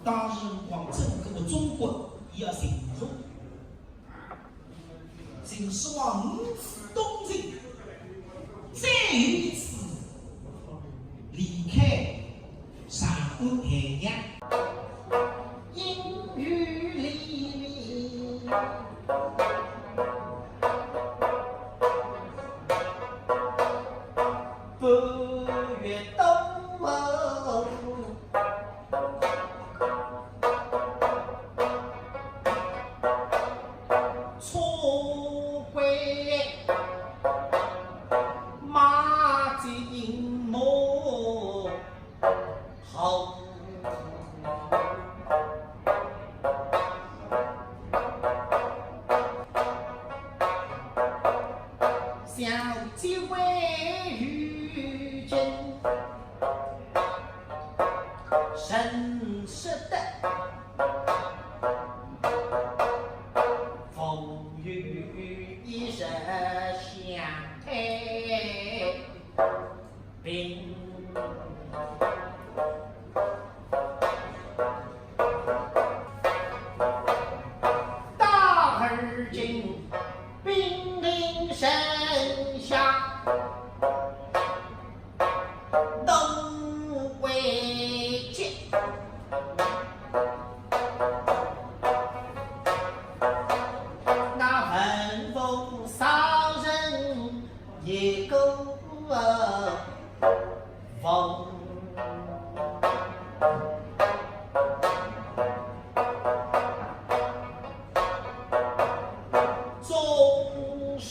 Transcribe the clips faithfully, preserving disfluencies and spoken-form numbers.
当辰光，整个中国也要寻书，寻书啊，五次东征，再有一次离开长安咸阳，隐于黎民。 半月东风，车归马进牧 好。想这位与君，人说得，风雨一日相陪。 兵。到而今，兵临城下，都未及。那文武少人 一个忘。总是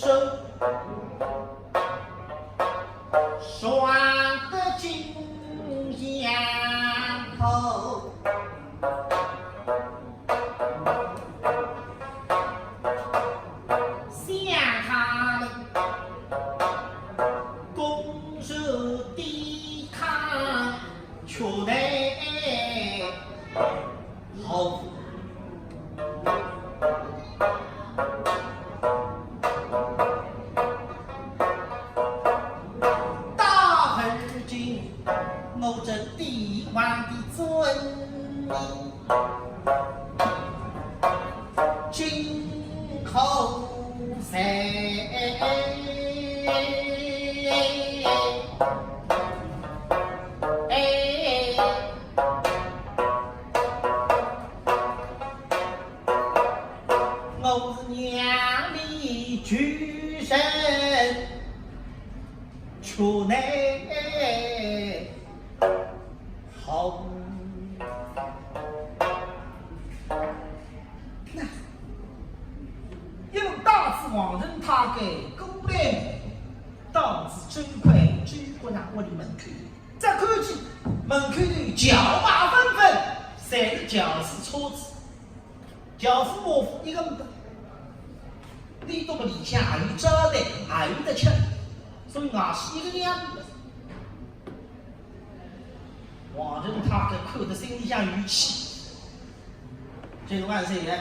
说得尽言头。 想他们攻守抵抗，却奈何。到而今，我这帝王的尊名 今后谁？我是娘的举人，出来。 好。那，一路打仔王仁他个过来，到仔周快周国丈屋里门口，再看见门口头轿马纷纷，侪是轿子车子。 轿夫马夫一个没得，里头么里向还有招待，还有得吃，所以外势一个样子。王仁他个看得心里向有气，这个万岁爷，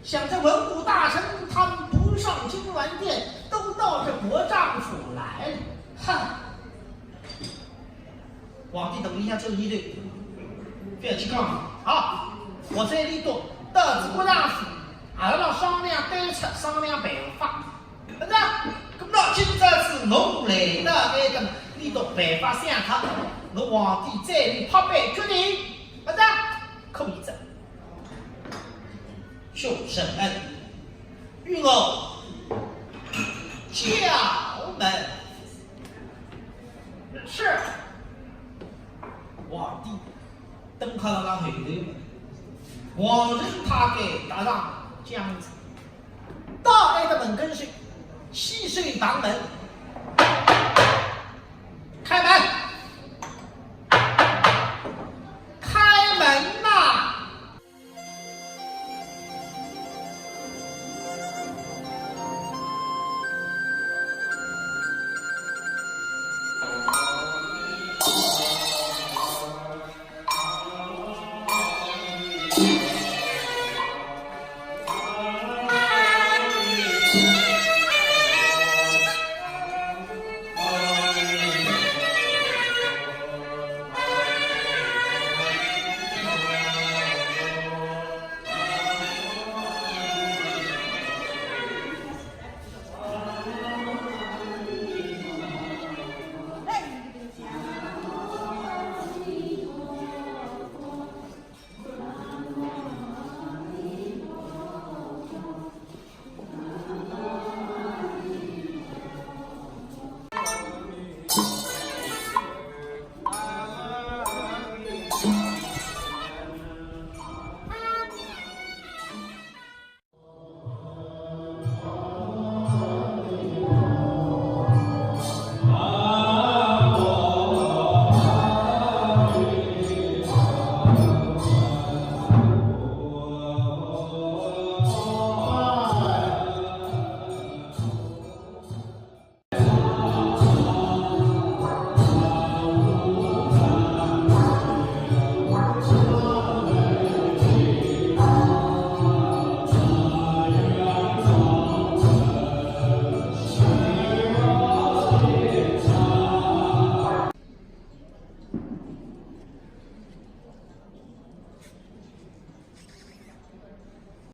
想这文武大臣他们不上金銮殿，都到这国丈府来了，哈！ 皇帝肚里向转念头，覅去讲，好，我在里头到仔国丈府，阿拉商量对策，商量办法。勿是，搿么今朝是我来到埃个里头办法想好，我皇帝再来拍板决定，勿是，可以哉。 兄审恩，与我叫门。是。皇帝登好了后头，王仁他个搭上轿子，到埃个门跟首，细守堂门，